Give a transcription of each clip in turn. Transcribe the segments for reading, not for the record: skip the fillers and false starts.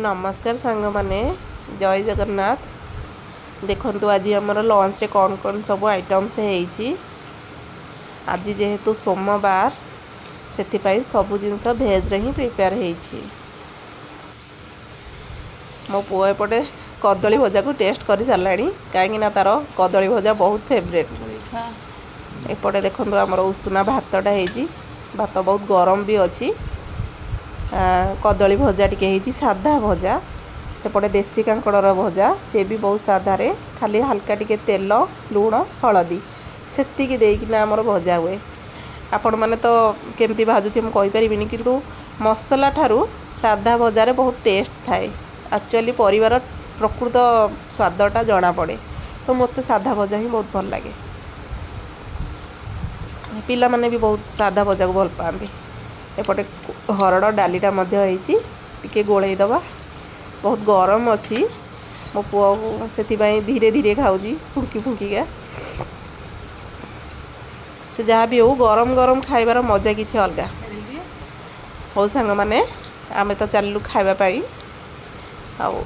ନମସ୍କାର ସାଙ୍ଗମାନେ, ଜୟ ଜଗନ୍ନାଥ। ଦେଖନ୍ତୁ, ଆଜି ଆମର ଲଞ୍ଚରେ କ'ଣ କ'ଣ ସବୁ ଆଇଟମ୍ସ ହେଇଛି। ଆଜି ଯେହେତୁ ସୋମବାର, ସେଥିପାଇଁ ସବୁ ଜିନିଷ ଭେଜ୍ରେ ହିଁ ପ୍ରିପେୟାର ହେଇଛି। ମୋ ପୁଅ ଏପଟେ କଦଳୀ ଭଜାକୁ ଟେଷ୍ଟ କରିସାରିଲାଣି, କାହିଁକିନା ତା'ର କଦଳୀ ଭଜା ବହୁତ ଫେଭରେଟ୍। ଏପଟେ ଦେଖନ୍ତୁ, ଆମର ଉଷୁନା ଭାତଟା ହେଇଛି। ଭାତ ବହୁତ ଗରମ ବି ଅଛି। କଦଳୀ ଭଜା ଟିକେ ହେଇଛି, ସାଧା ଭଜା। ସେପଟେ ଦେଶୀ କାଙ୍କଡ଼ର ଭଜା, ସେ ବି ବହୁତ ସାଧାରେ, ଖାଲି ହାଲକା ଟିକେ ତେଲ, ଲୁଣ, ହଳଦୀ ସେତିକି ଦେଇକିନା ଆମର ଭଜା ହୁଏ। ଆପଣମାନେ ତ କେମିତି ଭାଜୁଥିବେ ମୁଁ କହିପାରିବିନି, କିନ୍ତୁ ମସଲା ଠାରୁ ସାଧା ଭଜାରେ ବହୁତ ଟେଷ୍ଟ ଥାଏ। ଆକ୍ଚୁଆଲି ପରିବାର ପ୍ରକୃତ ସ୍ୱାଦଟା ଜଣାପଡ଼େ। ତ ମୋତେ ସାଧା ଭଜା ହିଁ ବହୁତ ଭଲ ଲାଗେ। ପିଲାମାନେ ବି ବହୁତ ସାଧା ଭଜାକୁ ଭଲ ପାଆନ୍ତି। ଏପଟେ ହରଡ଼ ଡାଲିଟା ମଧ୍ୟ ହେଇଛି। ଟିକେ ଗୋଳେଇ ଦେବା। ବହୁତ ଗରମ ଅଛି। ମୋ ପୁଅକୁ ସେଥିପାଇଁ ଧୀରେ ଧୀରେ ଖାଉଛି, ଫୁଙ୍କି ଫୁଙ୍କିକା। ସେ ଯାହା ବି ହଉ, ଗରମ ଗରମ ଖାଇବାର ମଜା କିଛି ଅଲଗା। ହଉ ସାଙ୍ଗମାନେ, ଆମେ ତ ଚାଲିଲୁ ଖାଇବା ପାଇଁ, ଆଉ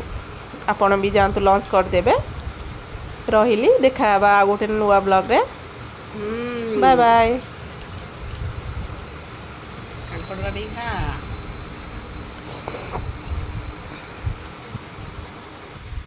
ଆପଣ ବି ଯାଆନ୍ତୁ, ଲଞ୍ଚ କରିଦେବେ। ରହିଲି, ଦେଖା ହେବା ଆଉ ଗୋଟେ ନୂଆ ବ୍ଲଗ୍ରେ। Bye bye. କାଙ୍କଡ଼ଟା ଟିକେ ଖା।